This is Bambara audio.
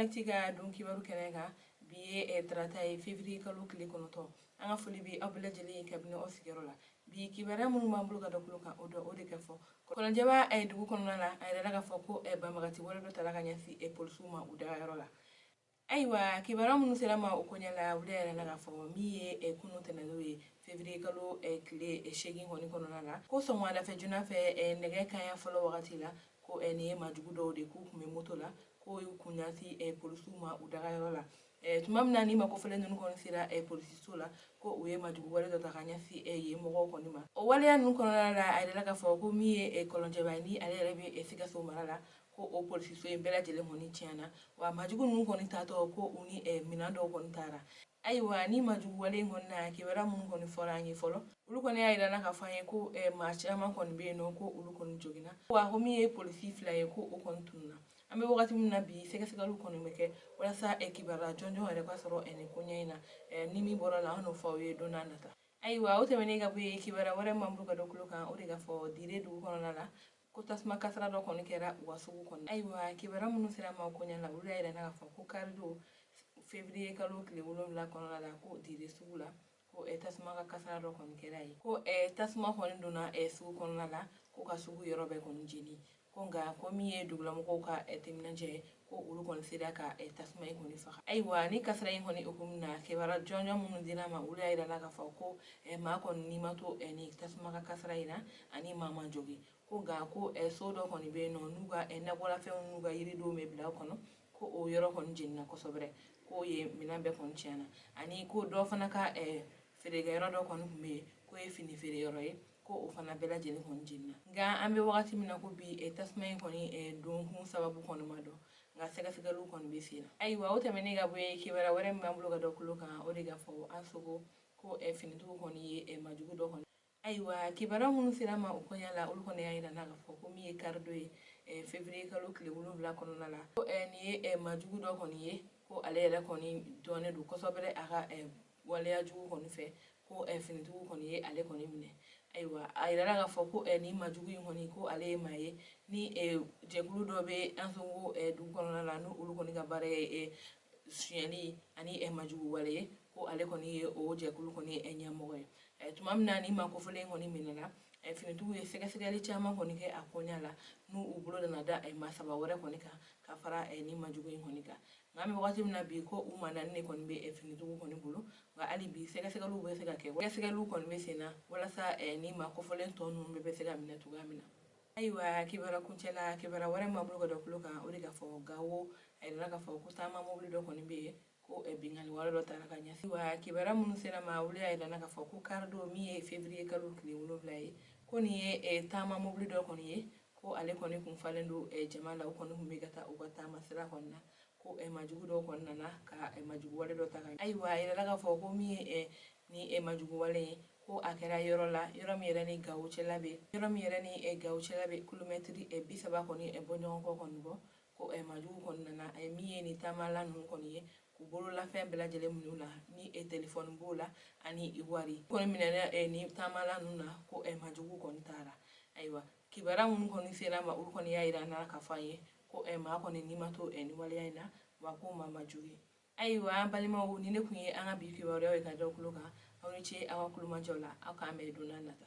Actu ka don kibaru kɛnɛ kan. Bi ye tarata ye, février kalo tile 9. An ka foli bɛ aw bɛɛ lajɛlen ye kabini aw sigiyɔrɔ la. Bi kibaruya minnu b'an bolo ka da tulo kan, o dɔ o de ka fɔ Kɔlɔnjɛba dugu kɔnɔna la, a yɛrɛ ka fɔ ko banbagati wɛrɛ dɔ tala ka ɲɛsin polisiw ma u dagayɔrɔ la. Ayiwa, kibaruya minnu sera ma o koɲɛ la, olu yɛrɛ la k'a fɔ min ye kunun tɛnɛndon ye, février kalo tile 8 kɔni kɔnɔna la, ko sɔgɔmada fɛ joona fɛ, nɛgɛ kanɲɛ fɔlɔ wagati la, ko nin ye majugu dɔw de k'u tun bɛ moto la, k'o y'u kun ɲɛsin polisiw ma u dagayɔrɔ la. Tuma min na ni makofɔlen ninnu kɔni sera polisiso la, ko u ye majugu wale dɔ ta ka ɲɛsin yen mɔgɔw kɔni ma. O waleya ninnu kɔnɔna la, a yɛrɛ k'a fɔ ko min ye Kɔlɔnjɛba ye, ni ale yɛrɛ bɛ Sikaso mara la, ko o polisiso in bɛɛ lajɛlen kɔni tiɲɛna. Wa majugu ninnu kɔni taatɔ, ko u ni minɛn dɔw kɔni taara. Ayiwa, ni majugu wale in kɔni na, kibaruya minnu kɔni fɔra an ye fɔlɔ, olu kɔni y'a yira k'a fɔ an ye ko maa caman kɔni bɛ yen nɔ, ko olu kɔni joginna. Wa ko min ye polisi 2 ye, ko o kɔni tununna. An bɛ wagati min na bi, sɛgɛsɛgɛliw kɔni bɛ kɛ walasa kibaruya jɔnjɔn yɛrɛ ka sɔrɔ nin koɲɛ in na. Ni min bɔra la, an n'o fɔ aw ye don n'a nata. Ayiwa, o tɛmɛnen ka bɔ yen, kibaruya wɛrɛ m'an bolo ka da tulo kan, o de ka fɔ Dire dugu kɔnɔna la, ko tasuma kasara dɔ kɔni kɛra u ka sugu kɔnɔ. Ayiwa, kibaruya minnu sera ma koɲɛ la, olu y'a yira k'a fɔ ko karidon, février kalo tile 7 kɔnɔna la, ko Dire sugu la, ko tasuma ka kasara dɔ kɔni kɛra yen, ko tasuma kɔni donna sugu kɔnɔna la, ko ka sugu yɔrɔ bɛɛ kɔni jeni. Ko nka ko min ye dugulamɔgɔw ka timinandiya ye, ko olu kɔni sera ka tasuma in kɔni faga. Ayiwa, ni kasara in kɔni hukumu na, kibaruya jɔnjɔn minnu dira ma, olu y'a yira k'a fɔ ko maa kɔni n'i ma to ni tasuma ka kasara in na, ani maa ma jogin. Ko nka ko so dɔ kɔni bɛ yen nɔ, n'u ka nakɔlafɛnw n'u ka yiridenw bɛ bila o kɔnɔ, ko o yɔrɔ kɔni jenina kosɛbɛ, k'o ye minɛn bɛɛ kɔni tiɲɛna. Ani ko dɔ fana ka feerekɛyɔrɔ dɔ kɔni tun bɛ yen, k'o ye fini feere yɔrɔ ye, ko o fana bɛɛ lajɛlen kɔni jenina. Nka an bɛ wagati min na ko bi, tasuma in kɔni donkun sababu kɔni ma dɔn, nka sɛgɛsɛgɛliw kɔni bɛ sen na. Ayiwa, o tɛmɛnen ka bɔ yen, kibaruya wɛrɛ min b'an bolo ka da tulo kan, o de ka fɔ an sogo ko finitigiw kɔni ye majugu dɔ kɔni. Ayiwa, kibaruya minnu sera ma o koɲɛ la, olu kɔni y'a yira k'a fɔ ko min ye karidon ye, février kalo tile 7 kɔnɔna la, ko nin ye majugu dɔ kɔni ye, ko ale yɛrɛ kɔni dɔnnen don kosɛbɛ a ka waleya jugu kɔni fɛ, ko finitigiw kɔni ye ale kɔni minɛ. Ayiwa, a yirala k'a fɔ ko nin majugu in kɔni, ko ale ye maa ye ni jɛkulu dɔ bɛ Ansongo dugu kɔnɔna la, ni olu kɔni ka baara ye sonyɛli ani majugu wale ye, ko ale kɔni ye o jɛkulu kɔni ɲɛmɔgɔ ye. Tuma min na ni maa kofɔlen kɔni minɛna, finitigiw ye sɛgɛsɛgɛli caman kɔni kɛ a koɲɛ la, n'u u bolo nana da maa 3 wɛrɛ kɔni kan ka fara ni majugu in kɔni kan. Nka an bɛ wagati min na bi, ko u maa 4 de kɔni bɛ finitigiw kɔni bolo. Nka hali bi sɛgɛsɛgɛliw bɛ se ka kɛ, sɛgɛsɛgɛliw kɔni bɛ sen na walasa ni maa kofɔlen tɔ ninnu bɛɛ bɛ se ka minɛ cogoya min na. Ayiwa, kibaruya kuncɛ la, kibaruya wɛrɛ m'an bolo ka da tulo kan, o de ka fɔ Gawo, a yirala k'a fɔ ko taama mobili dɔ kɔni bɛ yen, ko binkanni wale dɔ taara ka ɲɛsin. Wa kibaruya minnu sera ma, olu y'a yira k'a fɔ ko karidon, min ye février kalo tile 7 ye, ko nin ye taama mobili dɔ kɔni ye, ko ale kɔni kun falen don jama la, u kɔni tun bɛ ka taa u ka taama sira kɔni na, ko majugu dɔw kɔni nana ka majugu wale dɔ ta. Ayiwa, a yirala k'a fɔ ko min ye ni majugu wale ye, ko a kɛra yɔrɔ la, yɔrɔ min yɛrɛ ni Gawo cɛla bɛ, yɔrɔ min yɛrɛ ni Gawo cɛla bɛ kilomɛtiri 30 kɔni bɔ ɲɔgɔn kɔ kɔni bɔ. Ko majugu kɔni nana, min ye ni taamala ninnu kɔni ye, k'u bololafɛn bɛɛ lajɛlen minɛ u la, ni telefɔni b'o la ani wari kɔni minɛna ni taamala ninnu na, ko majugu kɔni taara. Ayiwa, kibaruya minnu kɔni sera ma, olu kɔni y'a yira an na k'a fɔ an ye ko maa kɔni n'i ma to ni waleya in na, wa ko maa ma jogin. Ayiwa, an balimaw, ni ne tun ye an ka bi kibaruyaw ye ka da tulo kan. Aw ni ce aw ka kulomajɔ la. Aw k'an bɛn don n'a nata.